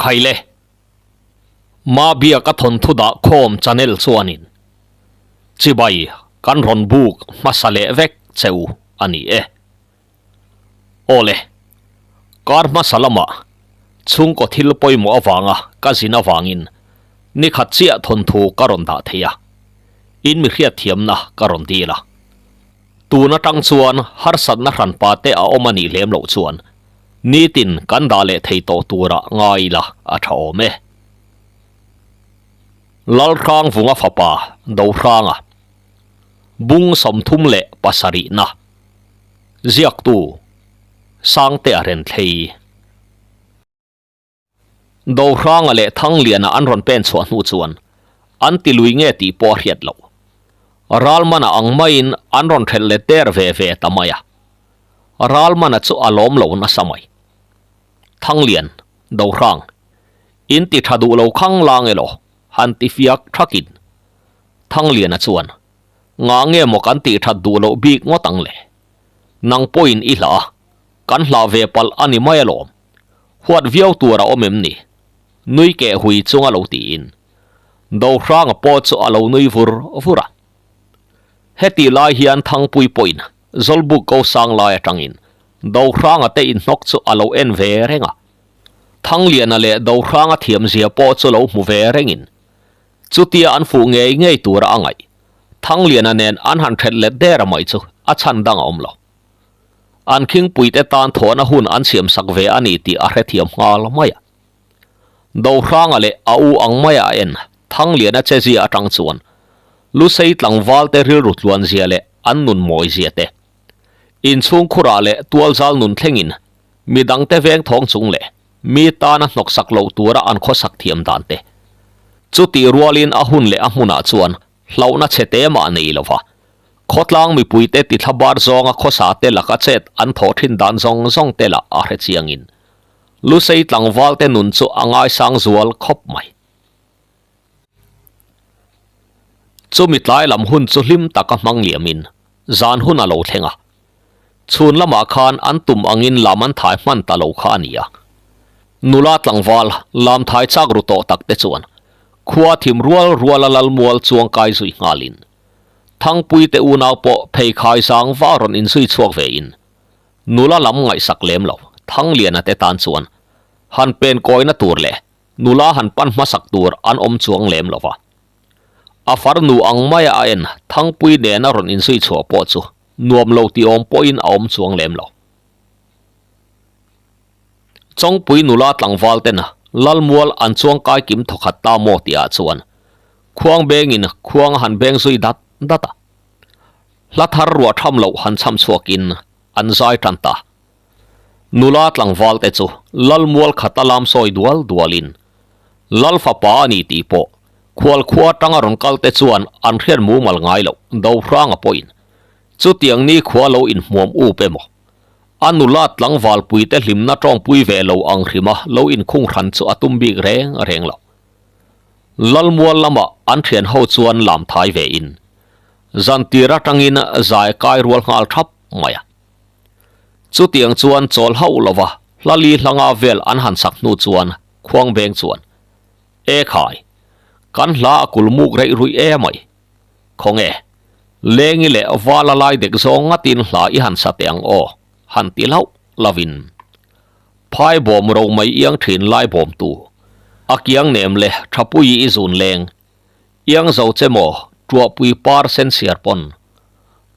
Khaile. Ma biak a thawnthu dah khawm channel chuanin chibai kan rawn buk hmasa leh vek che u a ni e. Awle, kar hmasa lamah chhungkaw thil pawimawh avanga ka zin avangin nikhat chiah thawnthu ka rawn dah thei a, in mi hriatthiamna ka rawn dil a. Tun atang chuan harsatna hranpa te a awm a nih lem loh chuan nitin kan dah leh thei tawh tura ngai ila a tha awm e. Lalhrangvunga fapa Dohranga Bung 37na Ziaktu Sangtea Renthlei Dohranga leh Thangliana an rawn pen chhuah hnu chuan an ti lui nge tih pawh a hriat loh. Ralmana ang maiin an rawn hrelh let der ve ve ta mai a. Ralmana chu a lawm lo nasa mai. Thanglian, Dohrang, in ti tha duh lo khang lang elaw han ti fiak thakin Thangliana chuan, Ngah nge maw kan tih that duh loh bik ngawt ang le? Nang pawhin i hlah a, kan hlah ve palh a ni mai alawm. Huat viau tur a awm em ni? Nui keh hui chunga lo tiin Dohranga pawh chu a lo nui vur vur a. Hetih lai hian Thangpui pawhin Zawlbuk ko sang lai atangin Dohranga te inhnawk chu a lo en ve reng a. Thangliana leh Dohranga thiamzia pawh chu lo hmu ve rengin Chutia an fuh ngei ngei tura a ngaih, Thangliana nen an han ṭhet let der a mai chu a chhan dang a awm lo. An khingpuite tan thawhna hun an siamsak ve a ni tih a hrethiam nghal mai a. Dohranga leh a u ang maia a en Thangliana chezia atang chuan Lusei tlangvalte rilru tluanzia leh an nun mawizia te, inchhung khurah leh tualzal nun thlengin midangte veng thawng chung leh Mi tana hnawksak loh tura an khawsak thiam dan te. Chutih rualin a hun leh a hmunah chuan hlauhna chhe te mah nei lo va. Khawtlang mipuite tithla bar zawnga khawsa te laka chet an thawh thin dan zawng zawng te lah a hre chiangin Lusei tlangval te nun chu a ngaisang zual khawp mai. Chumi tlai lam hun chu hlim taka hmang liamin zan hun a lo thleng a. Chhun lamah khan an tum angin lam an thai hman ta lo kha a ni a. Nula tlangval lam thai chak ru tawh tak te chuan khua thim rual ruala lalmual chuang kai zui nghalin Thangpui te unau pawh pheikhai zang va rawn inzui chhuak vein nula lam ngaihsak lem lo Thangliana te tan chuan han pen kawina tur leh Nula han pan hmasak tur an awm chuang lem lo va. A farnu ang maia a en Thangpui nena rawn inzui chhuah pawh chu nuam lo ti awm pawhin a awm chuang lem lo. Chawngpui nula tlangval tena Lalmual an chuang kai kim thawkhat ta maw tihah chuan khuang bengin khuang a han beng zui dat dat a. Hla thar ruah tham loh han cham chhuakin an zai tan ta. Nula tlangval te chu Lalmual khata lam sawi dual dualin Lal fapa a ni tih pawh khual khua atanga rawn kal te chuan an hriat mumal ngai loh Dohranga pawhin chutiang ni khua lo inhmuam up emaw a nula tlangval puite hlimna tawngpui ve lo ang hrima lo inkhung hran chu a tum bik reng reng lo. Lalmual lamah an thian ho chuan lam thai ve in zantir atangin zai kai rual nghal thap mai a. Chutiang chuan chawl hauh lova hla li hlanga vel an han sak hnu chuan khuang beng chuan, E khai, kan hla a kul muk reih ruih e mai. Khawnge, Lengi leh Vala lai dek zawng ngatin hla i han sa teh ang aw, han ti hlauh lovin. Phai bawm ro mai iang thin lai bawm tu, a kiang nem le Thapui i zun leng, Iang zo che maw Tuahpui par sen siar pawn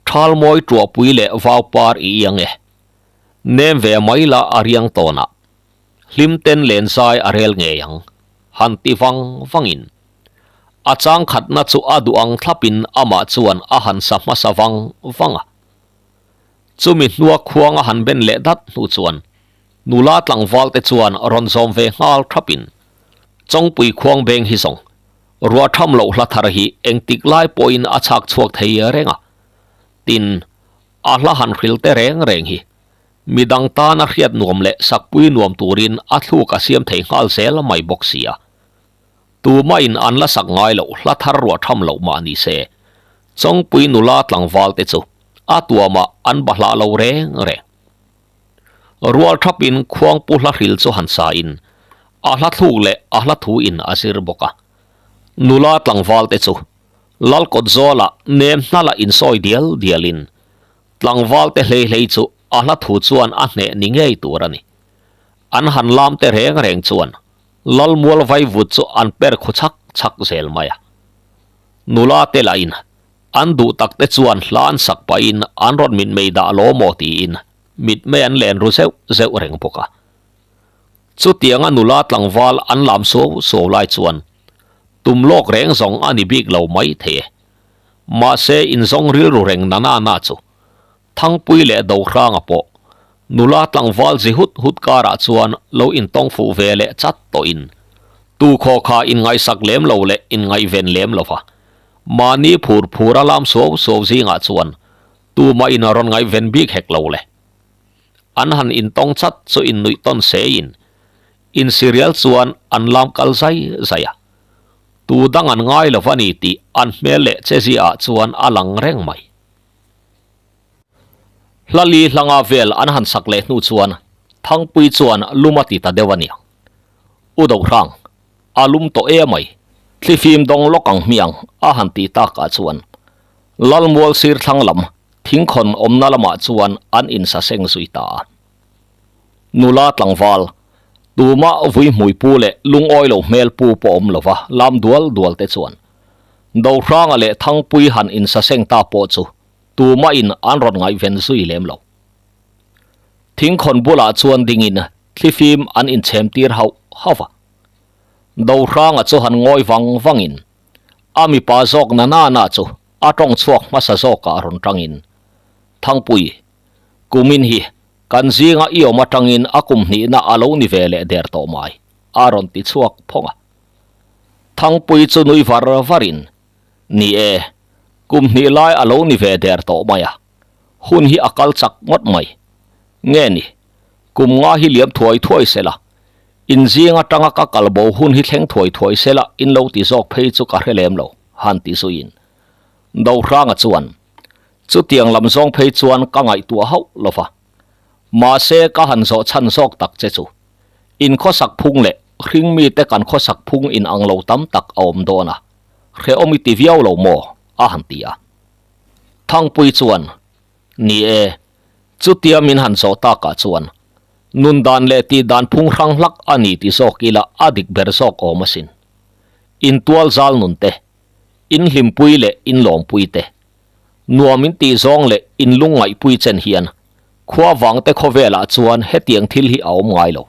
Thal mawi Tuahpui leh vau par i iang e. Nem ve mai la a riang tawn ah. Hlim ten len zai a rel ngei ang. Han ti vang vang in. A chang khatna chu a duh ang thlap in amah chuan a han sa hmasa vang vang a. Chumi hnua khuang a han ben leh dat hnu chuan nula tlangval te chuan rawn zawm ve nghal thap in Chawngpui khuang beng hi zawng Ruah tham loh hla thar hi engtik lai pawhin a chhak chhuak thei reng a, tin, a hla han hril te reng reng hi midang tana hriat nuam leh sakpui nuam turin a thluk a siam thei nghal zel mai bawk si a. Tumahin an la sak ngai loh hla thar ruah tham loh mah ni se, Chawngpui nula tlangval te chu a tuamah an bahlah lo reng reng. Rual thapin khuangpu hla hril chu han sa in, A hla thluk leh a hla thu in a zir bawk a. Nula tlangval te chu Lal kawt zawlah nem hnala insawi dial dial in tlangval te hlei hlei chu a hla thu chuan a hneh ni ngei tur a ni. An han lam te reng reng chuan Lal mual vaivut chu an per khu chhak chhak zel mai a. Nula te lah in an duh tak te chuan hla an sak pahin an rawn mitmei dah law maw tiin mitmei an len ru zeuh zeuh reng bawk a. Chutianga nula tlangval an lam suau suau lai chuan tum lawk reng zawng a ni bik lo mai thei e. Mahse inzawng rilru reng na na na chu Thangpui leh Dohranga pawh nula tlangval zi hut hut karah chuan lo intawng fuh ve leh chat tawhin tu khaw kha inngaihsak lem lo leh inngaihven lem lo va. Mahni phur phur a lam suau suau zingah chuan tumah in a rawn ngaihven bik hek lo le. An han intawng chat chu innuih tawn seiin insirial chuan an lam kal zai zai a. Tu dang an ngai lo va ni tih an hmel leh che ziaah chuan a lang reng mai. Hlali hlanga vel an han sak leh hnu chuan Thangpui chuan lum a ti ta deuh a nia. U Dohrang, a lum tawh e mai, thlifim dawng lawk ang hmiang a han ti takah chuan Lalmual sir thlang lam thingkhawn awmna lamah chuan an insaseng zui ta a. Nula tlangval, tumah vui hmui pu leh lungawi lo hmel pu pawh awm lova lam dual dual te chuan Dohranga leh Thangpui han insaseng ta pawh chu tumahin an rawn ngaihven zui lem lo. Thingkhawn bulah chuan dingin thlifim an inchhem tir hauh hauh a. Dohranga chu han ngawi vang vangin a mipa zawk na na na chu a tawng chhuak hmasa zawkah rawn tangin, Thangpui, kumin hi kan zinga i awm atangin a kum hnihna a lo ni ve leh der tawh mai, a rawn ti chhuak phawng a. Thangpui chu nui var varin, Ni e, kum hnih lai a lo ni ve der tawh mai a, hun hi a kal chak ngawt mai. Nge ni, kum nga hi liam thuai thuai sela, in zing atanga ka kal bo hun hi thleng thuai thuai sela in lo ti zawk phei chu ka hre lem lo, han ti zuiin. Dohranga chuan, Chutiang lam zawng phei chuan ka ngaihtuah hauh lo va, mahse ka han zawh chhan zawk tak che chu, in khawsak phung leh hring mite kan khawsak phung in ang lo tam tak a awm dawn a, hrehawm i ti viau lo maw? a han ti a. Thangpui chuan, Ni e, chutia min han zawh takah chuan nun dan leh tih dan phung hrang hlak a ni ti zawk ila a dik ber zawk awm asin. In tual zal nun te, in hlimpui leh in lawmpui te, nuam in tih zawng leh in lungngaihpui chen hian khua vangte khawvelah chuan hetiang thil hi a awm ngai lo.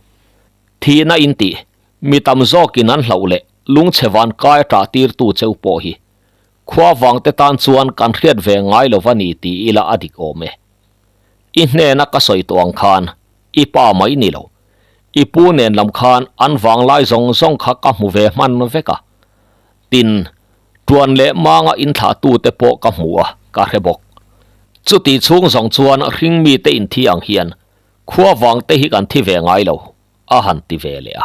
Thihna in tih, mi tam zawkin an hlauh leh lungchhe van kai a ṭah tirtu cheu pawh hi khua vangte tan chuan kan hriat ve ngai lo va ni ti ila a dik awm e. I hnena ka sawi tawh ang khan i pa mai ni lo, i pu nen lam khan an vanglai zawng zawng kha ka hmu ve hman vek a. Tin, tuan leh manga inthlahtute pawh ka hmu a, ka hre bawk. Chuti chhung zawng chuan hring mite inthi ang hian khua vangte hi kan thi ve ngai lo, a han ti ve leh a.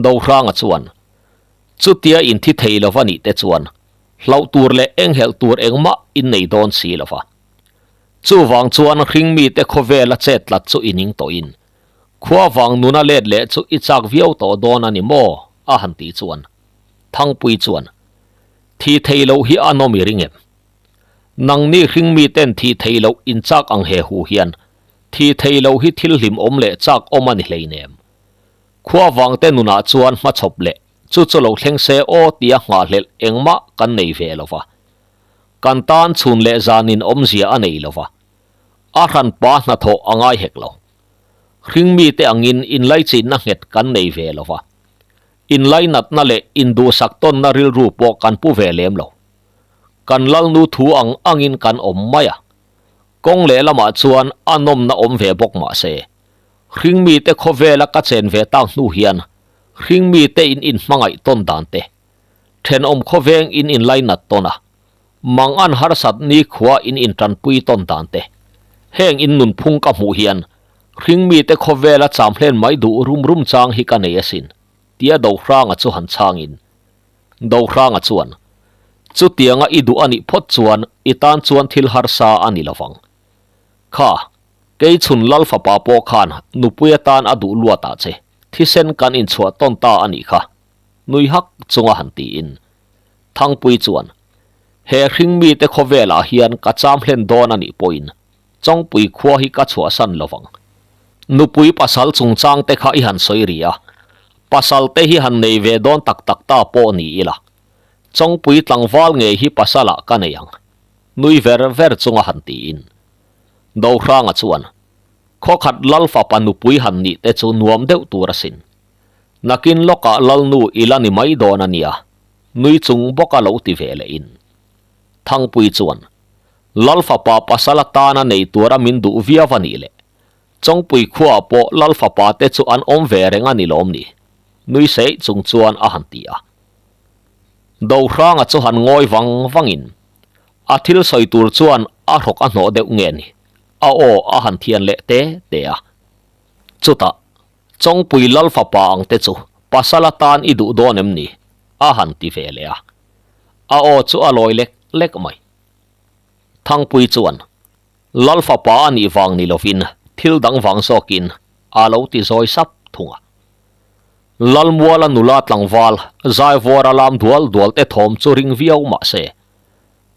Dohranga chuan, Chutia inthi thei lo va nih te chuan hlauh tur leh enghelh tur engmah in nei dawn si lo va. Chuvang chuan hring mite khawvela chet tlat chu i ning tawhin, khua vang nuna let leh chu i chak viau tawh dawn a ni maw? a han tih chuan Thangpui chuan, Thih theih loh hi a nawm i ring em? Nangni hring miten thih theih loh in chak ang he hu hian thih theih loh hi thil hlimawm leh chak awm a ni hleinem. Khua vangte nunah chuan hmachhawp leh chu chu lo thleng se aw tia nghahhlelh engmah kan nei ve lo va. Kan tan chhun leh zanin awmzia a nei lo va, a hranpa hnathawh a ngai hek lo. Hringmite angin inlaichinna nghet kan nei ve lo va, inlainatna leh induhsak tawnna rilru pawh kan pu ve lem lo. Kan lalnu thu ang angin kan awm mai a, kawng lehlamah chuan a nawmna awm ve bawk mah se, hringmite khawvela ka chen ve tak hnu hian hringmite in inhmangaih tawn dan te, Thenawm khawveng in inlainat tawn a, mang an harsat nikhua in intanpui tawn dan te, heng in nunphung ka hmuh hian hringmite khawvela cham hlen mai duh rum rum chang hi ka nei asin, tia Dohranga chu han chhangin Dohranga chuan, Chutianga i duh a nih phawt chuan i tan chuan thil harsa a ni lovang. Kha, kei chhun Lal fapa pawh khan nupui atan a duh luat ah che. Thisen kan inchhuah tawn ta a nih kha, nui hak chunga han tiin. Thangpui chuan, He hringmite khawvelah hian ka cham hlen dawn a nih pawhin Chawngpui khua hi ka chhuahsan lo vang. Nupui pasal chungchang te kha i han sawi ri a, pasal te hi han nei ve dawn tak tak ta pawh ni ila, Chawngpui tlangval ngei hi pasalah ka nei ang, nui ver ver chunga han tiin. Dohranga chuan, Khawkhat lal fapa nupui han nih te chu nuam deuh tur asin. Nakin lawkah lalnu i la ni mai dawn a nia, nui chung bawka lo ti ve leh in. Thangpui chuan, Lal fapa pasal atana nei tura min duh viau a nih leh, Chawngpui khuaah pawh lal fapa te chu an awm ve reng a ni lawm ni? Nui seih chung chuan a han ti a. Dohranga chu han ngawi vang vangin, a thil sawi tur chuan a hrawk a hnawh deuh nge ni, a aw a han thian leh te te a. Chutah, Chawngpui lal fapa ang te chu pasal atan i duh dawn em ni? a han ti ve leh a. A aw chu a lawi lek lek mai. Thangpui chuan, Lal fapa a nih vang ni lovin thil dang vang zawkin a lo ti zawi sap thung a. Lalmuala nula tlangval Zaivawra lam dual dual te thawm chu ring viau mah se,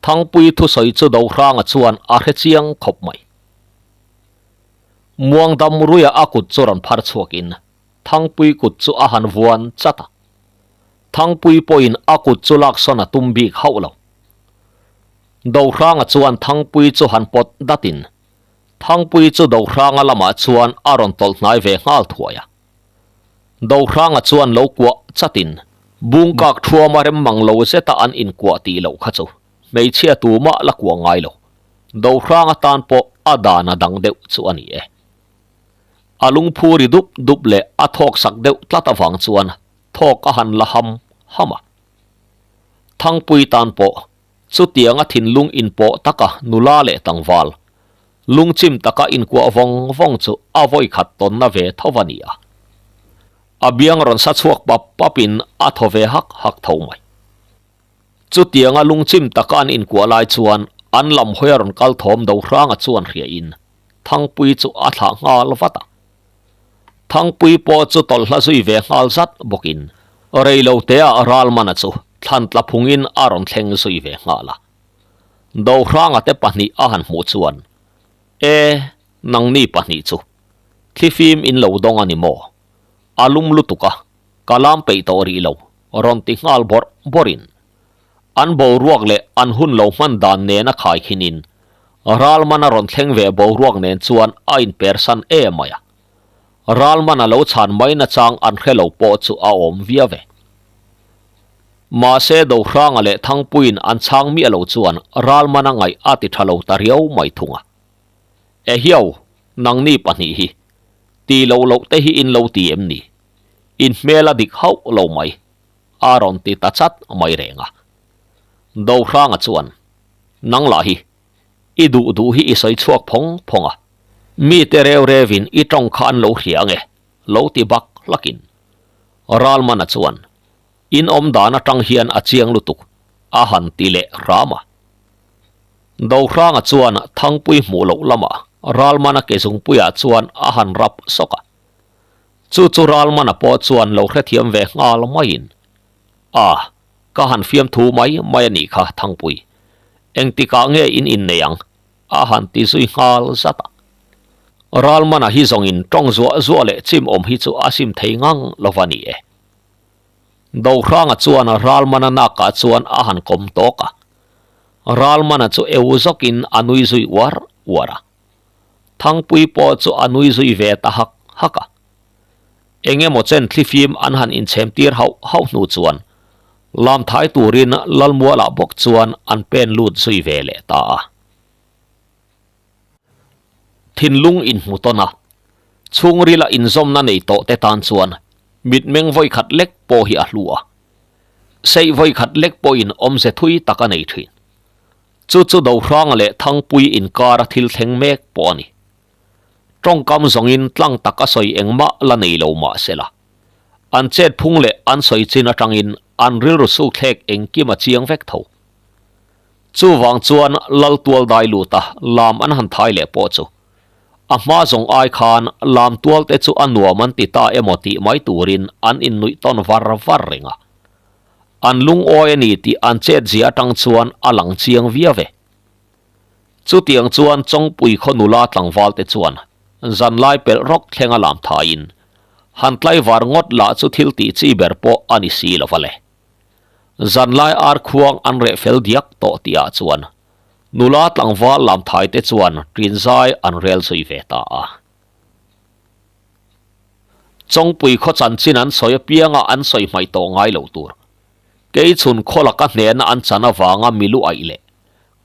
Thangpui thusawi chu Dohranga chuan a hre chiang khawp mai. Muangdam ruia a kut chu rawn phar chhuakin Thangpui kut chu a han vuan chat a. Thangpui pawhin a kut chu laksawn a tum bik hauh lo. Dohranga chuan Thangpui chu han pawt datin Thangpui chu Dohranga lamah chuan a rawn tawlh hnai ve nghal thuai a. Dohranga chuan lo kuah chatin Bungkak thuama rem mang lo zeta an inkuah tih loh kha chu hmeichhia tumah la kuah ngai lo. Dohranga tan pawh a dan a dang deuh chu a ni e. A lungphu ri dup dup leh a thawk sak deuh tlat avang chuan thawk a han la ham ham a. Thangpui tan pawh chutianga thinlung inpawh taka nula leh tlangval, lungchim taka inkuah vawng vawng chu a vawi khat tawnna ve tho a ni a. A biang rawn sa chhuak pap papin a thaw ve hak hak tho mai. Chutianga lungchim taka an inkuah lai chuan an lam hawi a rawn kal thawm Dohranga chuan hriain Thangpui chu a thlah nghal vat a. Thangpui pawh chu tawlhla zui ve nghal zat bawkin reiloteah Ralmana chu thlan tla phungin a rawn thleng zui ve nghal a. Dohranga te pahnih a han hmuh chuan, E, nangni pahnih chu thlifim in lo dawng a ni maw? A lum lutuk a, ka lam peih tawh rih lo, rawn ti nghal bawrh bawrhin An boruak leh an hun lo hman dan nena khaikhinin Ralman a rawn thleng ve boruak nen chuan a inpersan em mai a. Ralman a lo chhan mai nachang an hre lo pawh chu a awm viau e. Mahse Dohranga leh Thangpuiin an chhang miah lo chuan Ralman a ngaih a ti tha lo ta riau mai thung a. Ehiau, nangni pahnih hi ti lo loh te hi in lo ti em ni? In hmel a dik hauh lo mai. A rawn ti ta chat mai reng a. Dohranga chuan, Nang lah hi, i duh duh hi i sawi chhuak phawng phawng a. Mite reu reuin i tawng kha an lo hria ange, lo ti bak hlakin. Ralmana chuan, In awm dan atang hian a chiang lutuk, a han ti leh hram a. Dohranga chuan Thangpui hmuh loh lamah Ralmana ke zungpuiah chuan a han rap sawk a. Chu chu Ralmana pawh chuan lo hrethiam ve nghal maiin, A, ka han fiamthu mai mai a nih kha Thangpui. Engtikah nge in innei ang? a han ti zui nghal zat a. Ralmana hi zawngin tawng zuah zuah leh chim awm hi chu a sim thei ngang lo va ni e. Dohranga chuan Ralmana nakah chuan a han kawm tawk a. Ralmana chu eu zawkin a nui zui uar uar a. Thangpui pawh chu a nui zui ve ta hak hak a. Eng emaw chen thlifim an han inchhem tir hauh hauh hnu chuan lamthai turin Lalmualah bawk chuan an pen lut zui ve leh ta a. Thinlung inhmu tawn a, chhungrila inzawmna nei tawh te tan chuan mitmeng vawikhat lek pawh hi a hlu a. Seih vawikhat lek pawhin awmze thui tak a nei thin. Chu chu Dohranga leh Thangpui inkara thil thleng mek pawh a ni. Tawngkam zawngin tlang tak a sawi engmah la nei lo mah sela. An chet phung leh an sawi chin atangin an rilru sukthlek engkim a chiang vek tho. Chuvang chuan Laltual dai luta lam an han thai leh pawh chu. A hma zawng ai khan lam tual te chu a nuam an ti ta emaw tih mai turin an innuih tawn var var reng a. An lungawi a ni tih an chetzia atang chuan a lang chiang viau e. Chutiang chuan Chawngpui khaw nula tlangval te chuan zanlai pelh rawk thleng a lam thaiin han tlaivar ngawt lah chu thil tih chi ber pawh a ni si lo va le. Zanlai ar khuang an reh fel diak tawh tihah chuan nula tlangval lam thai te chuan ṭinzai an rel zui ve ta a. Chawngpui khaw chanchin an sawi apianga an sawi hmaih tawh ngai lo tur. Keichhun khaw laka hnehna an chan avanga milu aih leh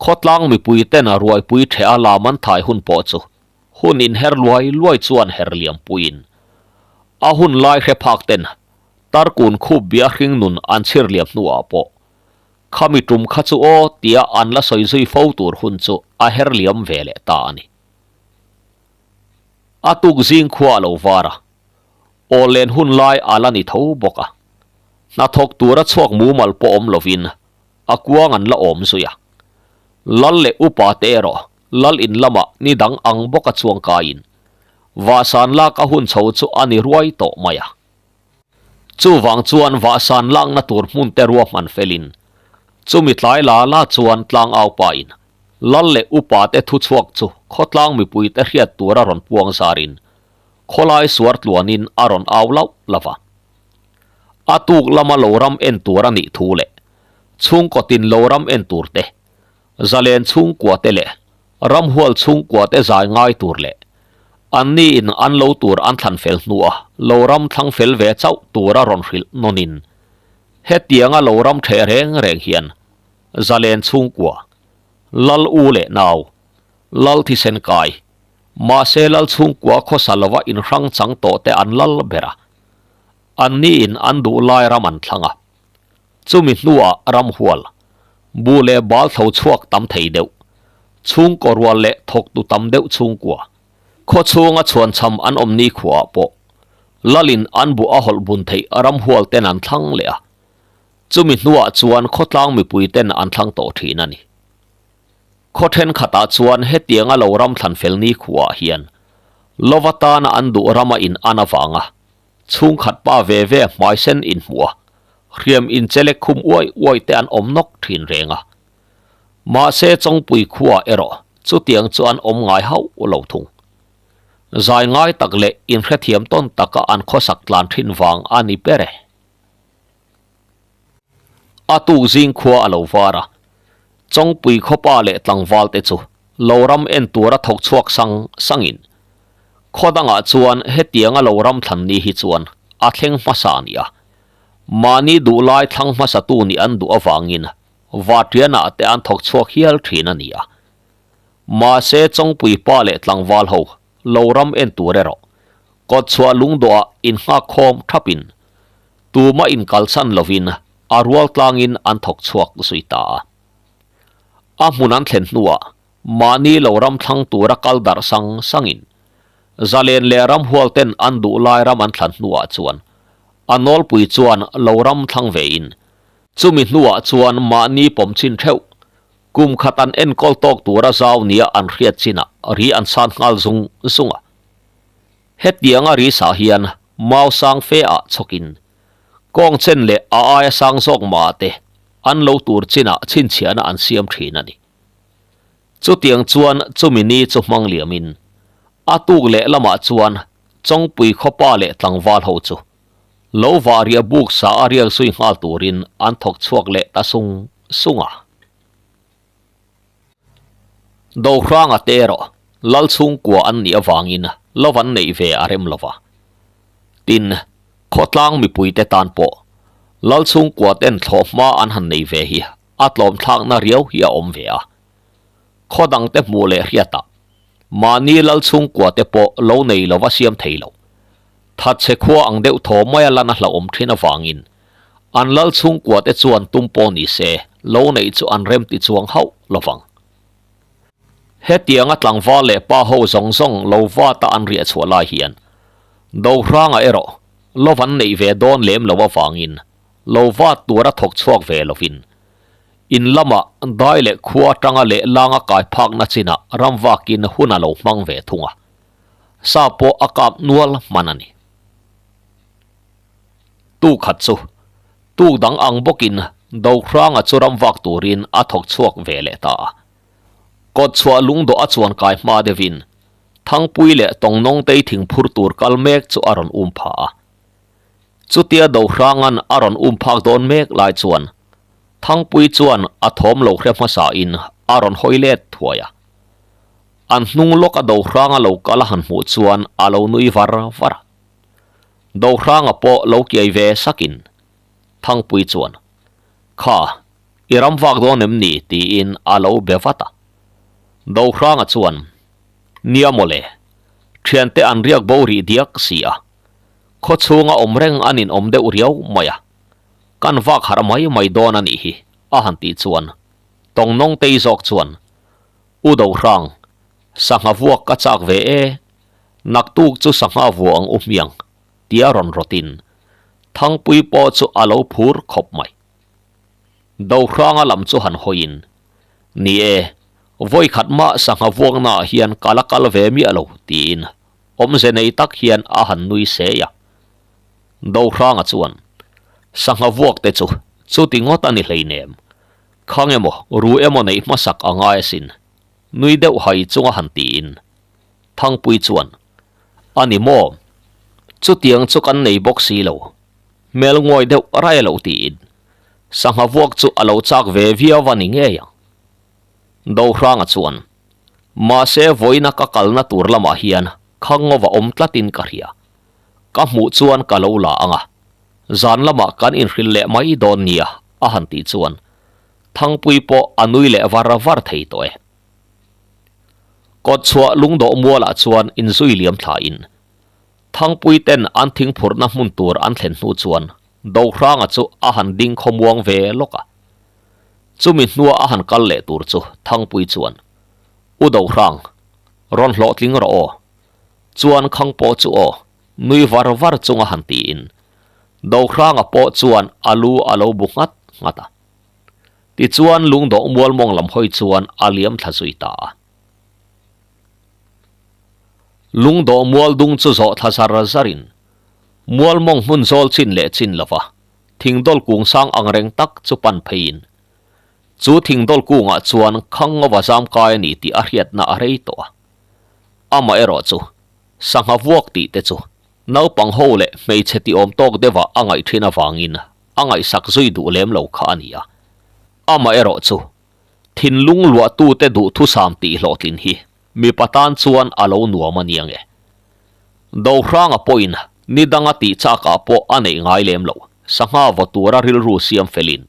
khawtlang mipui ten a ruaipui ṭheh a lam an thai hun pawh chu hun inher luai luai chuan her liam puiin a hun lai hre phak ten tarkun khup bia hring nun an chhir liam hnuah pawh khami tum kha chu aw tia an la sawi zui fo tur hun chu a her liam ve leh ta a ni. A tuk zing khua a lo var a, aw len hun lai a la ni tho bawk a. Hnathawk tura chhuak mumal pawh awm lovin a kuang an la awm zui a. Lal leh upa te erawh lal in lamah ni dang ang bawka chuang kaiin vahsan lak a hun chho chu a ni ruai tawh mai a. Chuvang chuan vahsan lakna tur hmun te ruahman felin chumi tlai la la chuan tlangau pain lal leh upa te thuchhuak chu khawtlang mipui te hriat tura rawn puang zarin khawlai suar tluanin a rawn au lauh lauh a. A tuk lama lo ram en tur a nih thu leh chhungkaw tin lo ram en tur te, zalen chhungkua te leh ramhual chhungkua te zai ngai tur leh anni in an lo tur an thlan fel hnua lo ram thlang fel ve chauh tura rawn hrilh nawnin hetianga lo ram ṭheh reng reng hian zalen chhungkua, lal u leh nau, lal thisen kai, mahse lal chhungkua khawsa lova inhrang chang tawh te an lal ber a. Anni in an duh lai ram an thlang a. Chumi hnuah ramhual, bu leh bal thlo chhuak tam thei deuh, chhungkaw rual leh thawktu tam deuh chhungkua, khaw chhunga chhuanchham an awm ni khuaah pawh lalin an buh a hawlh bun theih ramhual ten an thlang leh a. Chumi hnuah chuan khawtlang mipui ten an thlang tawh thin a ni. Khaw thenkhatah chuan hetianga lo ram thlan fel ni khuaah hian lova tana an duh rama in an avanga chhungkhat pa ve ve hmaisen inhmuh a, hriam inchelek khum uai uai te an awm nawk thin reng a. Mahse Chawngpui khuaah erawh chutiang chu an awm ngai hauh lo thung. Zai ngai tak leh inhrethiam tawn taka an khawsak tlan thin vang a ni ber e. A tuk zing khua a lo var a, Chawngpui khawpa leh tlangval te chu lo ram en tura thawk chhuak sang sangin khaw dangah chuan hetianga lo ram thlan ni hi chuan a thleng hmasa a ni a, mahni duh lai thlang hmasatu nih an duh avangin Vatrianah te an thawk chhuak hial thin a ni a. Mahse Chawngpui pa leh tlangval ho lo ram en tur erawh kawtchhuah lungdawhah innghak khawm thapin Tuma inkalsan lovin a rual tlangin an thawk chhuak zui ta a. A hmun an thlen hnuah mahni lo ram thlang tura kal darh sang sangin zalen leh ramhual ten an duh lai ram an thlan hnuah chuan a nawlpui chuan lo ram thlang vein chumi hnuah chuan mahni pawm chin theuh kum khat an enkawl tawk tura zau nia an hriat chinah ri an san nghal zung zung a. Hetianga ri sah hian mau sang fe ah chhawkin kawng chen leh a aia sang zawk mah te an lo tur chinah chhinchhiahna an siam thin a ni. Chutiang chuan chumi ni chu hmang liamin a tuk leh lamah chuan Chawngpui khawpa leh tlangval ho chu lo vah riah buk sa a riak zui nghal turin an thawk chhuak leh ta sung sung a. Dohranga te erawh lal chhungkua an nih avangin lo an neih ve a rem lova. Tin, khawtlang mipuite tan pawh lal chhungkua ten thlawh hma an han nei ve hi a tlawmthlakna riau hi a awm ve a. Khaw dangte hmuh leh hriatah mahni lal chhungkua te pawh lo nei lova siam thei lo. Thatchhe khua ang deuh thaw maia lan a hlauhawm thin avangin an lal chhungkua te chuan tum pawh ni se lo neih chu an rem ti chuang hauh lovang. Hetianga tlangval leh pa ho zawng zawng lo vata an riah chhuah lai hian Dohranga erawh lo van neih ve dawn lem lo avangin lo vat tura thawk chhuak ve lovin in lamah dai leh khua atanga leh langa kai phakna chinah ramvakin hun a lo hmang ve thung a. Sa pawh a kap nual hman a ni. Tuk khat chu tuk dang ang bawkin Dohranga chu ram vak turin a thawk chhuak ve leh ta a. Kawt chhuah lungdawh a chuan kai hma deuhin Thangpui leh Tawngnawngtei thingphur tur kal mek chu a rawn um pha a. Chutia Dohranga'n a rawn um phak dawn mek lai chuan Thangpui chuan a thawm lo hre hmasain a rawn hawi let thuai a. An hnung lawka Dohranga lo kal a han hmuh chuan a lo nui var var a. Dohranga pawh lo kiai ve sakin Thangpui chuan, Kha, i ram vak dawn em ni? tiin a lo be vat a. Dohranga chuan, Nia mawle, thiante an riak bo rih diak si a, khaw chhunga awm reng an inawm deuh riau mai a, kan vak harh mai mai dawn a nih hi, a han tih chuan Tawngnawngtei zawk chuan, U Dohrang, sangha vuak ka chak ve e, Naktuk chu sangha vuah ang u hmiang, tia rawn rawtin Thangpui pawh chu a lo phur khawp mai. Dohranga lam chu han hawiin, Ni e, vawi khat mah sangha vuaknaah hian ka la kal ve miah lo, tiin awmze nei tak hian a han nui sei a. Dohranga chuan, Sangha vuak te chu chuti ngawt a ni hleinem, khang emaw ru emaw neih hmasak a ngai asin, nui deuh hai chunga han tiin Thangpui chuan, A ni maw? Chutiang chu kan nei bawk si lo. Hmel nguai deuh rai lo tiin sangha vuak chu a lo chak ve viau a ni ngei ang. Dohranga chuan, Mahse vawiina ka kalna tur lamah hian Khangova awm tlatin ka hria. Ka hmuh chuan ka lo la ang a, zan lamah kan inhrilh leh mai dawn nia a han tih chuan Thangpui pawh a nui leh var var thei tawh e. Kawtchhuah lungdawh mualah chuan inzui liam thlain Thangpui ten an thingphurhna hmun tur an thlen hnu chuan Dohranga chu a han ding khawmuang ve lawk a. Chumi hnua a han kal leh tur chu Thangpui chuan, U Dohrang, rawn hlawhtling rawh aw. Chuan khang pawh chu aw, nui var var chunga han tiin Dohranga pawh chuan a lu a lo bu nghat nghat a. Tichuan lungdawh mual mawng lam hawi chuan a liam thla zui ta a. Lungdawh mual dung chu zawh thla zar zarin mual mawng hmun zawl chin leh chin lova thingdawl kung sang ang reng tak chu pan pheiin chu thingdawl kungah chuan khang ngova zam kai a ni tih a hriatna a rei tawh a. Amaherawh chu sangha vuak tih te chu naupang ho leh hmeichhe ti awm tawk deuhah a ngaih thin avangin a ngaihsak zui duh lem lo kha a ni a. Amaherawh chu, thinlung luahtute duhthusam tih hlawhtlin hi mipa tan chuan a lo nuam a nia nge. Dohranga pawhin ni danga tih chakah pawh a neih ngai lem lo, sangha vaw tura rilru siam felin.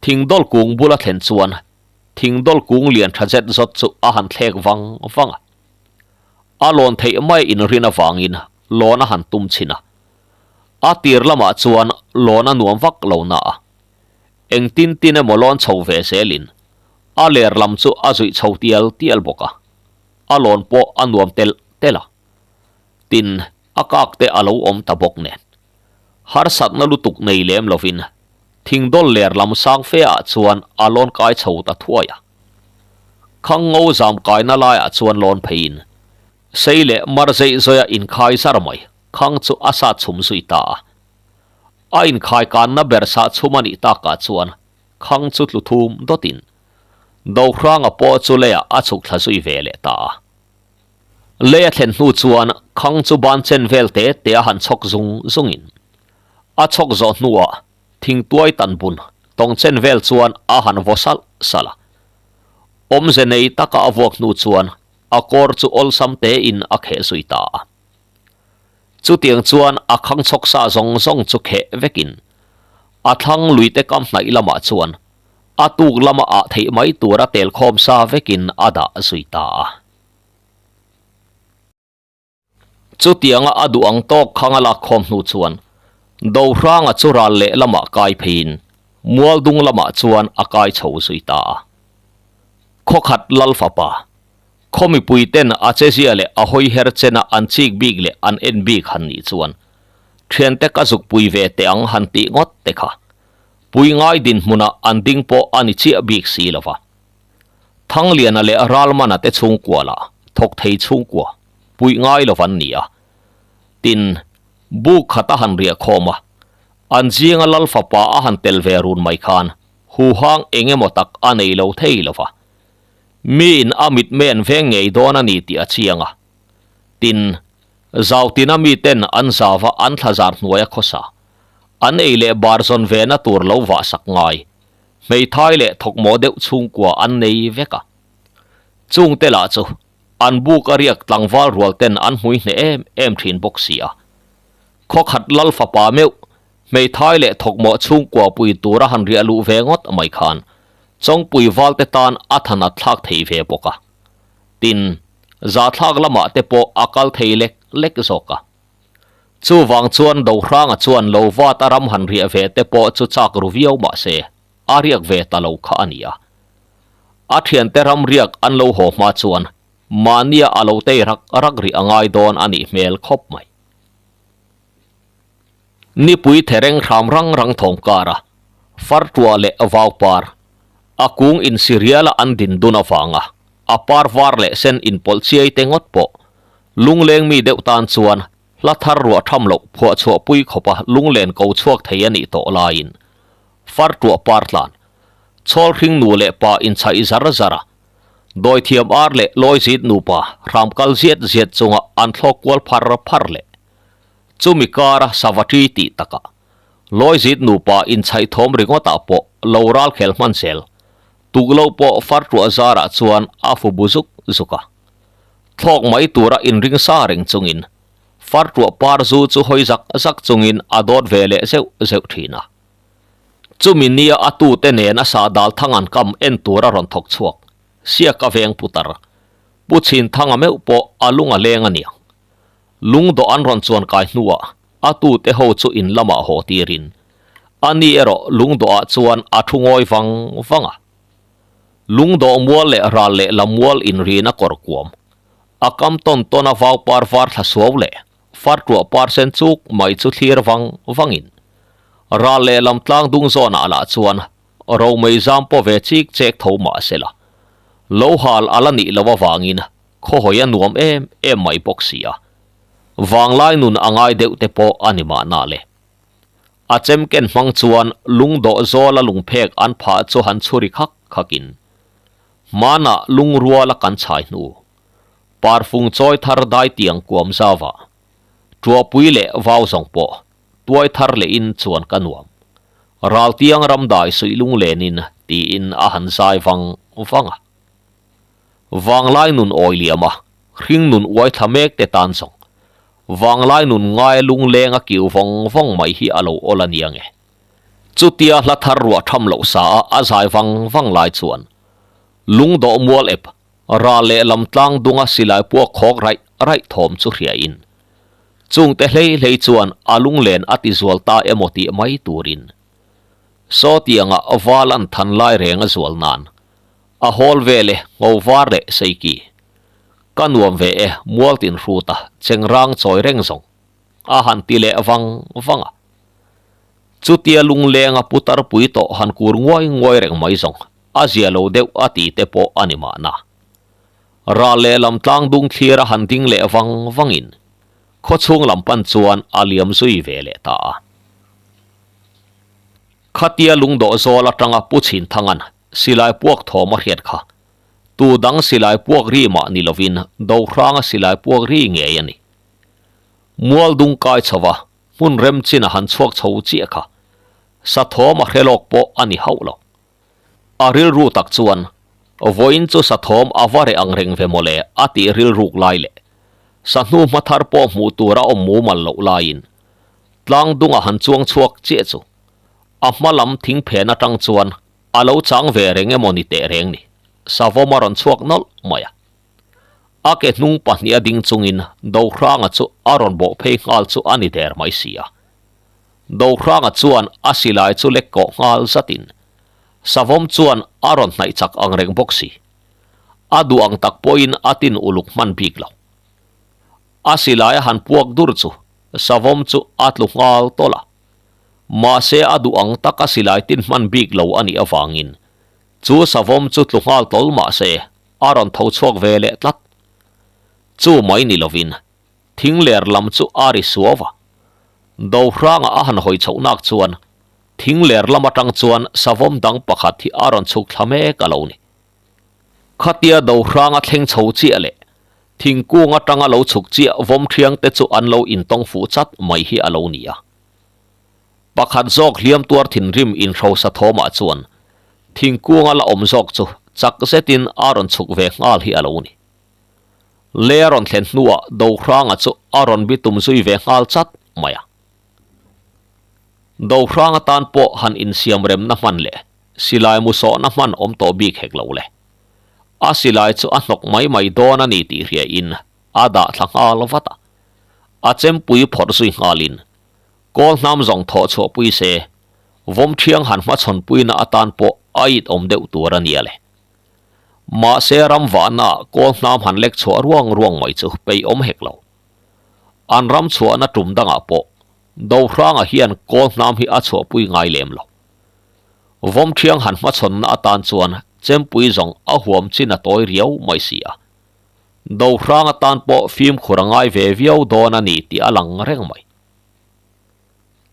Thingdawl kung bula thlen chuan thingdawl kung lian tha zet zawt chu a han thlek vang vang a. A lawn theih mai inrin avangin lawn a han tum chhin a. A tir lamah chuan lawn a nuam vak lo na a, engtin tin emaw lawn chho ve zelin a ler lam chu a zuih chho tial tial bawk a, a lawn pawh a nuam telh telh a. Tin, a kak te a lo awm ta bawk nen. Harsatna lutuk nei lem lovin thingdawl ler lam sang fe ah chuan a lawn kai chho ta thuai a. Khangngo zam kaina laiah chuan lawn pheiin sei leh mar zeih zawia inkhai zar mai. Khang chu a sa chhum zui ta a. A inkhai kanna ber sah chhum a nih takah chuan Khang chu tlu thum dawtin Dohranga pawh chu leiah a chhuk thla zui ve leh ta a. Lei a thlen hnu chuan Khang chu ban chen vel te te a han chhawk zung zungin a chhawk zawh hnuah thingtuai tan bun tawng chen vel chuan a han vaw salh salh a. Awmze nei taka a vuak hnu chuan a kawr chu awlsam tein a kheh zui ta a. Chutiang chuan a khang chhawk sa zawng zawng chu kheh vekin a thlang luite kam hnaih lamah chuan a tuk lama ah theih mai tura tel khawm sa vekin a dah zui ta a. Chutianga a duh ang tawk khang a lak khawm hnu chuan Dohranga chu ral leh lamah kai pheiin Mualdung lamah chuan a kai chho zui ta a. Khawkhat Lalfapa Khaw mipui ten a chezia leh a hawi her chena an chik bik leh an en bik han nih chuan thiante ka zuk pui ve teh ang han tih ngawt te kha pui ngai dinhmunah an ding pawh a ni chiah bik si lo va. Thangliana leh Ralmana te chhungkua lah thawk thei chhungkua. puih ngai lo an ni a. Tin, buk khat a han riah khawm a, an zinga lal fapa a han tel ve run mai khan huhang eng emaw tak a nei lo thei lo va. Miin a mitmei an veng ngei dawn a ni tih a chiang a. Tin, Zautina miten an zava an thlazar hnuaia khawsa, an ei leh bar zawn vena tur lo vahsak ngai, hmeithai leh thawkmawh deuh chhungkua an nei vek a. Chungte lah chu an buk a riak tlangval rual ten an hmui hneh em em thin bawk si a. Khawkhat lal fapa meuh, hmeithai leh thawkmawh chhungkua pui tura han riah luh ve ngawt mai khan Chawngpui valte tan a thanat thlak thei ve bawk a. Tin, zahthlak lamah te pawh a kal thei lek lek zawk a. Chuvang chuan Dohranga chuan lo vat a ram han riah ve te pawh chu chak ru viau mah se, a riak ve ta lo kha a ni a. A thiante ram riak an lo haw hma chuan mahnia a lo tei rak rak rih a ngai dawn a nih hmel khawp mai. Nipui thereng hram rang rang thawm kar a, fartuah leh vau par, a kung insi riala an din dun avanga a par var leh sen inpawlh chiai te ngawt pawh lungleng mi deuh tan chuan hla thar ruah tham loh phuah chhuah pui khawpa lunglen ko chhuak thei a nih tawh laiin fartuah par tlan chhawl hring nu leh pa inchhaih zar zar a, dawithiam ar leh lawizit nupa hram kal ziat ziat chunga an thlawk kual phar phar leh Chumi kara Savatri tih takah Lawizit nupa inchhaih thawm ringawtah pawh lo ral khel hman zel. Tuklo pawh fartuah zarah chuan a fu bu zuk zuk a. Thlawk mai tura inring sa reng chungin fartuah par zu chu hawi zak zak chungin a dawt ve leh zeuh zeuh thin a. Chumi nia a tute nen a sahdal thang an kam en tura rawn thawk chhuak Siaka veng putar Pu Chhinthanga meuh pawh a lung a leng a niang. Lungdawh an rawn chuan kai hnuah a tute ho chu in lamah haw tirin a ni erawh lungdawhah chuan a thu ngawi vang vang a. Lungdawh mual leh ral leh lam mual inrina kawr kuam, a kam tawn tawn a vau par var thla suau leh fartuah par sen chuk mai chu thlir vang vangin ral leh lam tlang dung zawnah lah chuan romei zam pawh ve chik chek tho mah sela lo hal a la nih loh avangin Khawhawi a nuam em em mai bawk si a, vanglai nun a ngai deuh te pawh a ni mahna le. A chem ken hmang chuan lungdawh zawla lungphek an phah chu han chhuri khak khakin, hmanah lungruala kan chhai hnu, parfung chawi thar dai tiang kuam zauva, tuahpui leh vau zawng pawh tuai thar lehin chuan ka nuam. Raltiang ramdai suih lunglenin tiin a han zai vang vang a. Vanglai nun awi liam a, hring nun uai thla mek te tan zawng. Vanglai nun ngaia lungleng a kiu vawng vawng mai hi a lo awl a nia nge. Chutia hla thar ruah tham loh sa a a zai vang vang lai chuan lungdawh mual ep ral leh lam tlang dunga silai puak khawk raih raih thawm chu hria in chungte hlei hlei chuan a lunglen a ti zual ta emaw tih mai turin sawtianga val an than lai reng a zual nan A hawl vel e, ngo var leh seiki. Ka nuam ve e, mual tin hrut a, chengrang chawi reng zawng. A han ti leh vang vang a. Chutia lunglenga putar pui tawh han kur nguai nguai reng mai zawng, a zia lo deuh a ti te pawh a ni mahna. Ral leh lam tlang dung thlir a han ding leh vang vangin, khawchhung lam pan chuan a liam zui ve leh ta a. Khatia lungdawh zawl atanga Pu Chhinthanga'n silai puak thawm a hriat kha. Tu dang silai puak ri mah ni lovin Dohranga silai puak ri ngei a ni. Mual dung kai chho va, hmun rem chin a han chhuak chho chiah kha. Sa thawm a hre lawk pawh a ni hauh lo. A rilru tak chuan, Vawiin chu sa thawm a va reh ang reng ve mawle a tih rilruk lai leh sa hnu hma thar pawh hmuh tur a awm mumal loh laiin tlang dunga han chuang chhuak chiah chu a hma lam thing phen atang chuan a lo chang ve reng emaw ni teh reng ni. Savawm a rawn chhuak nawlh mai a. A ke hnung pahnih a ding chungin Dohranga chu a rawn bawh phei nghal chu a ni der mai si a. Dohranga chuan a silai chu lek kawh nghal zatin Savawm chuan a rawn hnaih chak ang reng bawk si. A duh ang tak pawhin a tin uluk hman bik lo. A silai a han puak dur chu Savawm chu a tlu nghal tawlh a. Mahse a duh ang taka silai tin hman bik lo a nih avangin chu savawm chu tlu nghal tawl mahse a rawn tho chhuak ve leh tlat. Chu mai ni lovin thing ler lam chu a ri suau a. Dohranga a han hawi chhoh nak chuan thing ler lam atang chuan savawm dang pakhat hi a rawn chhuk thla mek a lo ni. Khatia Dohranga thleng chho chiah leh thingkung atanga lo chhuk chiah vawm thiang te chu an lo intawng fuh chat mai hi a lo ni a. Pakhat zawk hliam tuar thinrim inhrosa thawmah chuan thingkunga la awm zawk chu chak zetin a rawn chhuk ve nghal hi a lo ni. Le a rawn thlen hnuah Dohranga chu a rawn bitum zui ve nghal chat mai a. Dohranga tan pawh han insiam remna hman leh silai mu sawhna hman awm tawh bik hek lo le. A silai chu a hnawk mai mai dawn a ni tih hriain a dah thla nghal vat a. A chempui phawrh zui nghalin Kawl hnam zawng thawh chhuah pui se, vawm thiang han hmachhawn puina atan pawh a it awm deuh tur a nia le. Mahse ram vahna ah kawl hnam han lek chhuah ruang ruang mai chu peih awm hek lo. An ram chhuahna tum dangah pawh Dohranga hian kawl hnam hi a chhuahpui ngai lem lo. Vawm thiang han hmachhawnna atan chuan chempui zawng a huam chin a tawi riau mai si a. Dohranga tan pawh fimkhur a ngai ve viau dawn a ni tih a lang reng mai.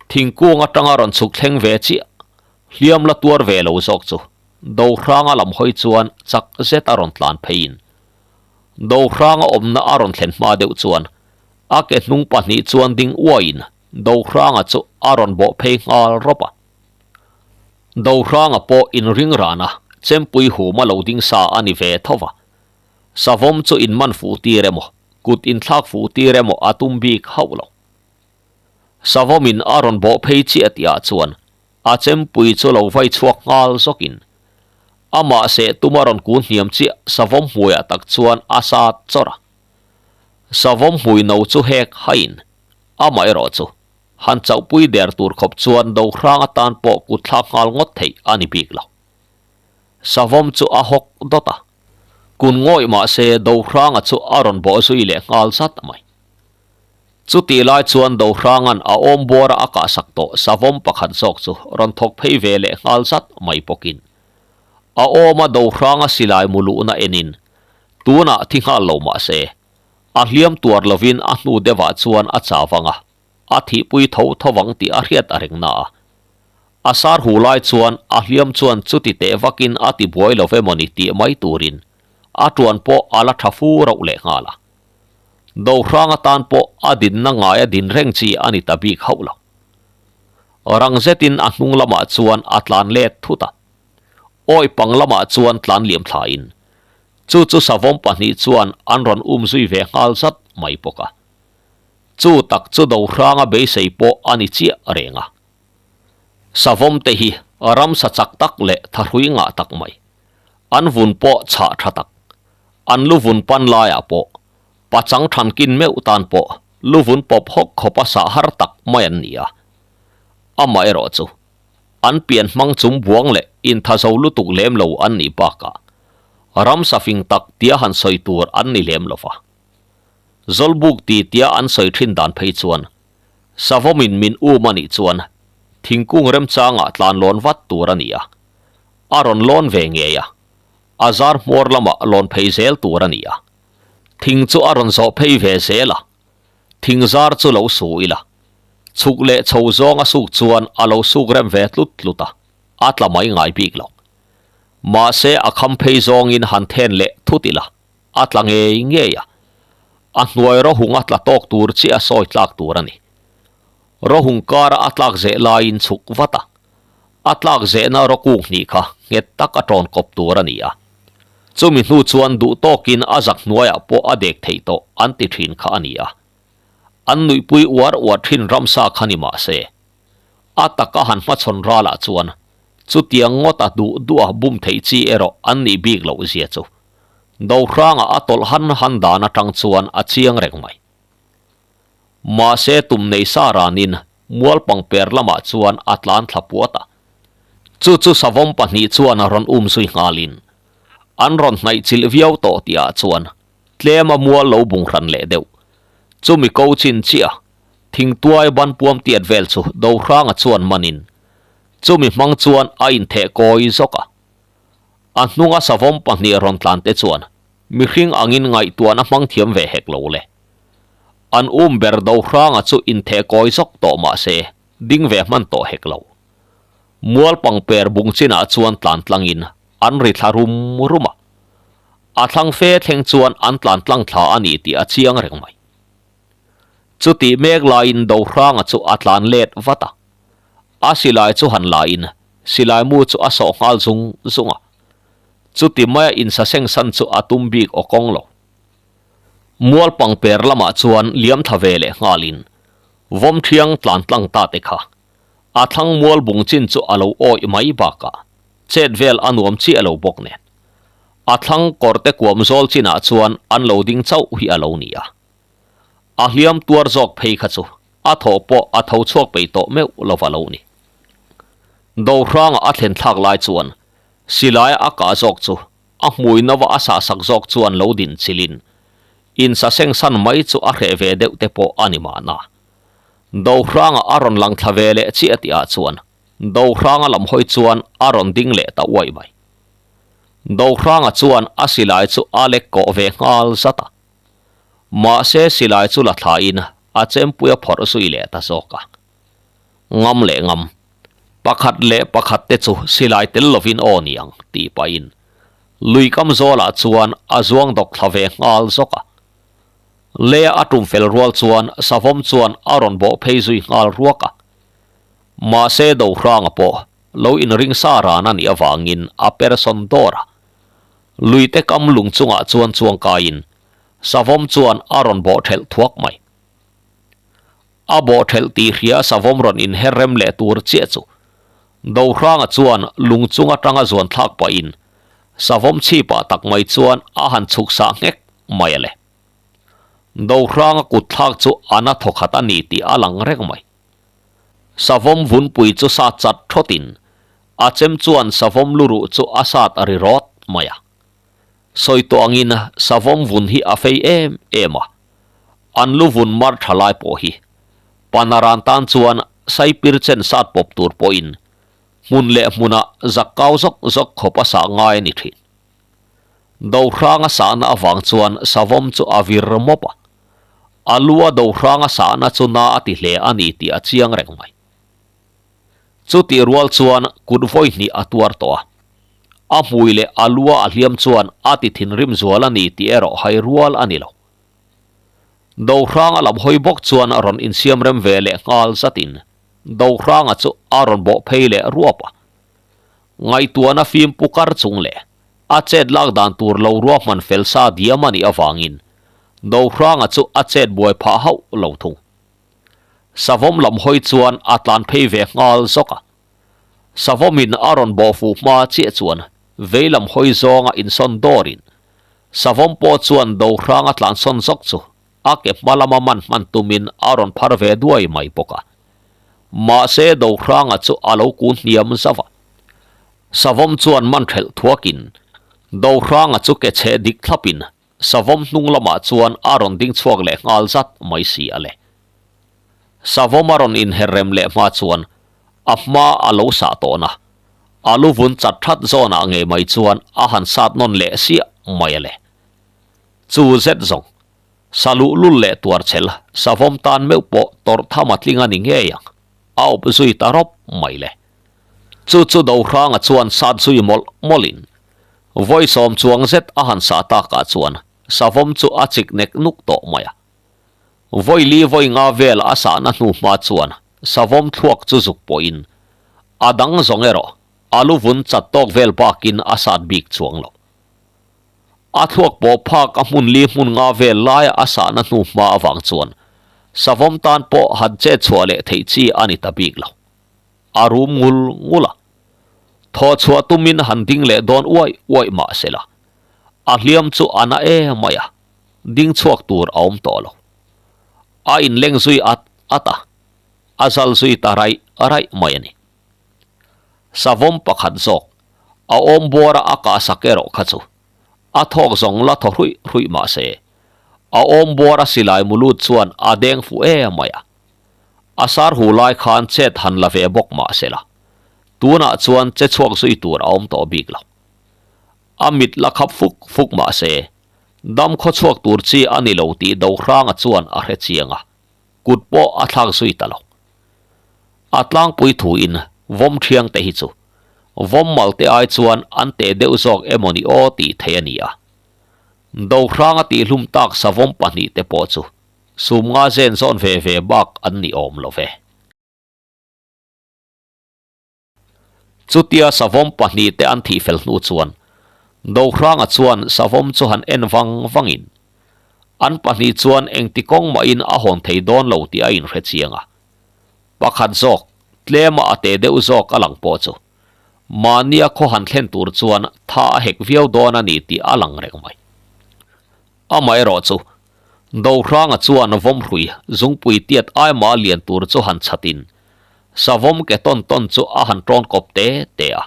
Thingkung atanga rawn chhuk thleng ve chiah, hliam la tuar ve lo zawk chu Dohranga lam hawi chuan chak zet a rawn tlan pheiin Dohranga awmna a rawn thlen hma deuh chuan a ke hnung pahnih chuan ding uaiin Dohranga chu a rawn bawh phei nghal rawp a. Dohranga pawh inring rana chempui huma lo ding sa a ni ve tho va. Savawm chu inman fuh tir emaw, kut inthlak fuh tir emaw a tum bik hauh lo. Savawmin a rawn bawh phei chiah tihah chuan a chempui chu lo vai chhuak nghal zawkin amah seh tuma rawn kun hniam chiah savawm hmuiah tak chuan a sat chawrh a. Savawm hmui no chu hek haiin amaherawh chu han chauhpui der tur khawp chuan Dohrang atan pawh kut thlak nghal ngawt theih a ni bik lo. Savawm chu a hawk dawt a, kun ngawih mah se Dohranga chu a rawn bawh zui leh nghal zat mai. Chutih lai chuan Dohranga'n a awm buara a kahsak tawh savawm pakhat zawk chu rawn thawk phei ve leh nghal zat mai bawkin a awma Dohranga silai mu luhna enin tunah thi nghal lo mah se a hliam tuar lovin a hnu deuhah chuan a chau vang a, a thihpui tho tho vang tih a hriat a reng na a. A sar hu lai chuan a hliam chuan chuti teh vakin a ti buai lo ve mawni tih mai turin a tuan pawh a la tha fu rauh leh nghal a. Dohrang atan pawh a dinna ngaia din reng chi a ni ta bik hauh lo. Rang zetin a hnung lamah chuan a tlan let thut a. Awi pang lamah chuan tlan liam thlain chu chu savawm pahnih chuan an rawn um zui ve nghal zat mai bawk a. Chu tak chu Dohranga beisei pawh a ni chiah reng a. Savawm te hi ramsa chak tak leh thahrui ngah tak mai. An vun pawh chhah tha tak. An lu vun pan laiah pawh pachang thankin meuh tan pawh lu vun pawp hawk khawpa sah har tak mai an ni a. Amaherawh chu an pian hmang chung buang leh inthazo lutuk lem lo an nih bakah ramsa fing tak tia han sawi tur an ni lem lo va. Zawlbuk ti tia an sawi thin dan phei chuan Savawmin min um a nih chuan thingkung remchangah tlan lawn vat tur a ni a, a rawn lawn ve ngei a, a zar hmuar lamah lawn phei zel tur a ni a, thing chu a rawn zawh phei ve zel a, thing zar chu lo su ila, chhuk leh chho zawng a suk chuan a lo suk rem ve tlut tlut a, a tla mai ngai bik lo. Mahse a kham phei zawngin han then leh thut ila. A tla ngei ngei a, a hnuai rawhung a tla tawk tur chiah a sawi tlak tur a ni. Rawhung kara a tlak zeh laiin chhuk vat a, a tlak zehna rawkung hnih kha nghet tak a tawn kawp tur a ni a. Chumi hnu chuan duh tawkin a zak hnuaiah pawh a dek theih tawh an ti thin kha a ni a. An nuihpui uar uar thin ramsa kha ni mah se, a taka han hmachhawn ralah chuan chutiang ngawta duh duha bum theih chi erawh an nih bik loh zia chu Dohranga a tawlh han han dan atang chuan a chiang reng mai. Mahse tum nei sa ranin mual pangper lamah chuan a tlan thla puat a. Chu chu savawm pahnih chuan a rawn um zui nghalin an rawn hnaih chilh viau tawh tihah chuan tlem a mual lo bung hran leh deuh. Chumi ko chin chiah thingtuai ban puam tiat vel chu Dohranga chuan manin chumi hmang chuan a intheh kawi zawk a. A hnunga savawm pahnih rawn tlan te chuan. Mihring angin ngaihtuahna hmang thiam ve hek lo le. An um ber Dohranga chu intheh kawi zawk tawh mah se, ding ve hman tawh hek lo. Mual pangper bung chinah chuan tlan tlangin an ri thla rum rum a. A thlang fe thleng chuan an tlan tlang thla a ni tih a chiang reng mai. Chutih mek laiin Dohranga chu a tlan let vat a. A silai chu han lain silai mu chu a sawh nghal zung zung a. Chuti maia insaseng san chu a tum bik aw kawng lo. Mual pangper lamah chuan liam thla ve leh nghalin vawm thiang tlan tlang ta te kha a thlang mual bung chin chu a lo awih mai bakah chet vel a nuam chiah lo bawk nen a thlang kawr te kuam zawl chinah chuan an lo ding chauh hi a lo ni a. A hliam tuar zawk phei kha chu a thawh pawh a tho chhuak peih tawh meuh lova lo ni. Dohranga a thlen thlak lai chuan Silaia a kah zawk chu a hmui nova a sahsak zawk chuan lo din chilin insaseng san mai chu a hreh ve deuh te pawh a ni mahna. Dohranga a rawn lang thla ve leh chiah tihah chuan Dohranga lam hawi chuan a rawn ding leh ta uai mai. Dohranga chuan a silai chu a lek kawh ve nghal zat a. Mahse silai chu la thlain a chempui a phawrh zui leh ta zawk a. Ngam leh ngam. Pakhat leh pakhat te chu silai tel lovin aw ni ang tih pahin lui kam zawlah chuan a zuang dawk thla ve nghal zawk a. Lea a tum fel rual chuan savawm chuan a rawn bawh phei zui nghal ruak a. Mahse Dohranga pawh lo inring sa ran a nih avangin a persawn dawr a. Luite kam lung chungah chuan chuangkaiin savawm chuan a rawn bawh thelh thuak mai. A bawh thelh tih hria savawm rawn inher rem leh tur chiah chu Dohranga chuan lung chung atanga zuan thlak pahin savawm chhipah tak mai chuan a han chhuk sah nghek mai a le. Dohranga kut thlak chu a na thawkhat a ni tih a lang reng mai. Savawm vunpui chu sat chat thawtin a chem chuan savawm luruh chu a sat a ri rawt mai a. Sawi tawh angin savawm vun hi a fei em em a, an lu vun mar tha lai pawh hi Panaran tan chuan saipir chen sat pawp tur pawhin hmun leh hmunah zak kau zawk zawk khawp a sah ngai a ni thin. Dohranga sahna avang chuan savawm chu a vir mawp a, a lu a Dohranga sahna chu na a ti hle a ni tih a chiang reng mai. Chutih rual chuan kut vawi hnih a tuar tawh a. A hmui leh a lua a hliam chuan a ti thinrim zual a ni tih erawh hai rual a ni lo. Dohranga lam hawi bawk chuan a rawn insiam rem ve leh nghal zatin Dohranga chu a rawn bawh phei leh ruap a. Ngaihtuahna fim pu kar chung leh a chet lak dan tur lo ruahman fel sa diam a nih avangin Dohranga chu a chet buai phah hauh lo thung. Savawm lam hawi chuan a tlan phei ve nghal zawk a. Savawmin a rawn bawh fuh hma chiah chuan vei lam hawi zawnga insawn dawrin Savawm pawh chuan Dohranga tlan sawn zawk chu a ke hma lama man hman tumin a rawn phar ve duai mai bawk a. Mahse Dohranga chu a lo kun hniam zauh a. Savawm chuan man thelh thuakin Dohranga chu ke chhe dik thlapin Savawm hnung lamah chuan a rawn ding chhuak leh nghal zat mai si a le. Savawm a rawn inher rem leh hma chuan a hma a lo sah tawhna, a lu vun chat that zawnah ngei mai chuan a han sat nawn leh siah mai a le. Chu zet zawng, sa luh lul leh tuar chhel savawm tan meuh pawh tawrh tham a tling a ni ngei ang, a awp zui ta rawp mai le. Chu chu Dohranga chuan sat zui mawlh mawlhin Vawi sawm chuang zet a han sah takah chuan savawm chu a chik nek nuk tawh mai a. Vawi li vawi nga vel a sahna hnu hma chuan savawm thluak chu zuk pawhin a dang zawng erawh a lu vun chat tawk vel bakin a sat bik chuang lo. A thluak pawh phak a hmun li hmun nga vel laia a sahna hnu hma avang chuan savawm tan pawh han chet chhuah leh theih chi a ni ta bik lo. A rum ngul ngul a. Thaw chhuah tumin han ding leh dawn uaih uaih mah se la, a hliam chu a na em mai a, ding chhuak tur a awm tawh lo. A inleng zui at at a, a zal zui ta raih raih mai a ni. Savawm pakhat zawk, a awm buara a kah sak erawh kha chu a thawk zawng la thaw hruih hruih mah se, a awm buara silai mu lut chuan a deng fuh em mai a. A sar hu lai khan chet han la ve bawk mah se la, tunah chuan che chhuak zui tur a awm tawh bik lo. A mit la khap fuk fuk mah se, Dam khawchhuak tur chi a ni lo tih Dohranga chuan a hre chiang a, kut pawh a thlak zui ta lo. A tlangpui thuin vawm thiang te hi chu vawm mal te ai chuan an teh deuh zawk emawni aw tih theih a ni a. Dohranga tihhlum tak savawm pahnihte pawh chu sum nga zen zawn ve ve bak an ni awm lo ve. Chutia savawm pahnihte an thih fel hnu chuan Dohranga chuan savawm chu han en vang vangin an pahnih chuan engti kawng mahin a hawn thei dawn lo tih a inhre chiang a. Pakhat zawk, tlema a teh deuh zawk a lang pawh chu mahnia khaw han thlen tur chuan tha a hek viau dawn a ni tih a lang reng mai. Amaherawh chu, Dohranga chuan vawmhrui zungpui tiat aima lian tur chu han chhatin, savawm ke tawn tawn chu a han tawn kawp te te a.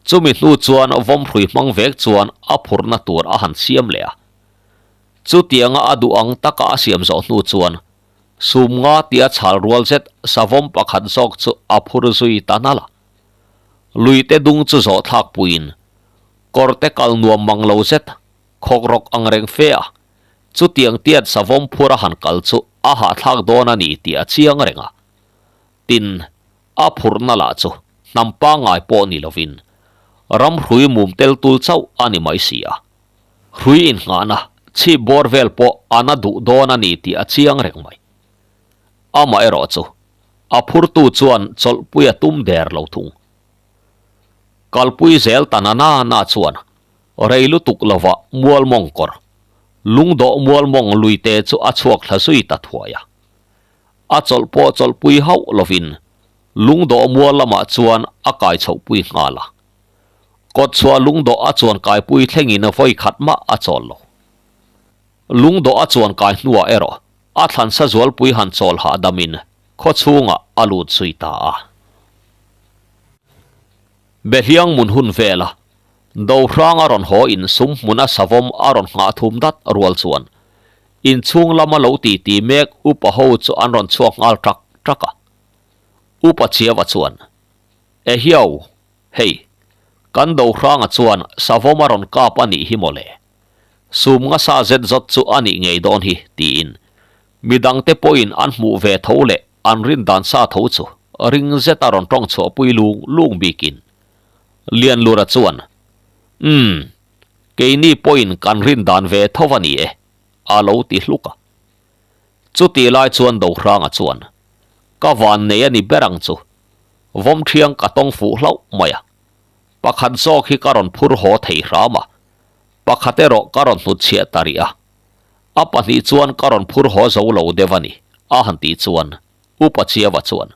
Chumi hnu chuan vawmhrui hmang vek chuan a phurhna tur a han siam leh a. Chutianga a duh ang taka a siam zawh hnu chuan sum nga tia chhal rual zet savawm pakhat zawk chu a phur zui ta nalh a. Luite dung chu zawh thlak puiin kawrte kal nuam mang lo zet khawk rawk ang reng fe a, chutiang tiat savawm phur a han kal chu a hahthlak dawn a ni tih a chiang reng a. Tin, a phurhna lah chu hnam pangngai pawh ni lovin ram hrui mum tel tul chauh a ni mai si a. Hrui innghahna chhip bawr vel pawh a na duh dawn a ni tih a chiang reng mai. Amaherawh chu a phurtu chuan chawlhpui a tum der lo thung. Kalpui zel ta na na na chuan rei lutuk lova mual mawng kawr, lungdawh mual mawng lui te chu a chhuak thla zui ta thuai a. A chawlh pawh chawlhpui hauh lovin lungdawh mual lamah chuan a kai chhohpui nghal a. Kawtchhuah lungdawh a chuan kaipui thlengin vawi khat mah a chawl lo. Lungdawh a chuan kai hnuah erawh a thlansa zualpui han chawl hahdamin khaw chhungah a lut zui ta a. Behliang mun hun vela Dohrang a rawn haw in sum hmuna savawm a rawn nghah thum dat rual chuan inchhung lama lo titi mek upa ho chu an rawn chhuak nghal ṭak ṭak a. Upa Chiava chuan, Ehiau, hei, kan Dohranga chuan savawm a rawn kap a nih hi mawle. Sum nga sa zet zawt chu a nih ngei dawn hi, tiin midangte pawhin an hmuh ve tho leh an rin dan sa tho chu ring zet a rawn tawng chhuahpui lung lung bikin Lianlura chuan, Umm, keini pawhin kan rin dan ve tho a ni e, a lo ti hluk a. Chutih lai chuan Dohranga chuan, Ka van nei a ni ber ang chu, vawmthiang ka tawng fuh hlauh mai a. Pakhat zawk hi ka rawn phur haw thei hram a, pakhat erawh ka rawn hnutchhiah ta rih a. A pahnih chuan ka rawn phur haw zo lo deuh a ni, a han tih chuan Upa Chiava chuan,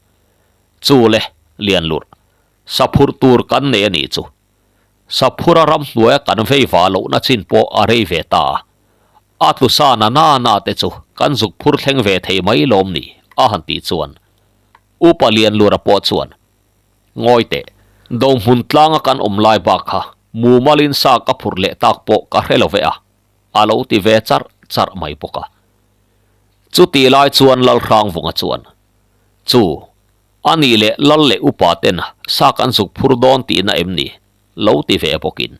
Chu le, Lianlurh, Saphurh tur kan nei a nih chu. Saphura ramhnuaia kan vei vah lohna chin pawh a rei ve ta a. A tlu sa na na na te chu kan zuk phur thleng ve thei mai lawm ni, a han tih chuan Upa Lianlura pawh chuan, Ngawi teh, Dohmun tlanga kan awm lai bak kha mumalin sa ka phurh leh tak pawh ka hre lo ve a, a lo ti ve charh charh mai bawk a. Chutih lai chuan Lalhrangvunga chuan, Chu, A nih leh lal leh upa ten sa kan zuk phur dawn tihna em ni? Lo ti ve bawkin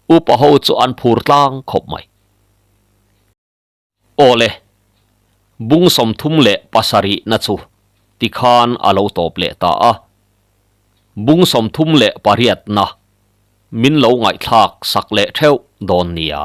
upa ho chu an phur tlang khawp mai. Aw le, bung 37 na chu tikhan a lo tawp leh ta a, bung 38 na min lo ngaihthlak sak leh theuh dawn nia.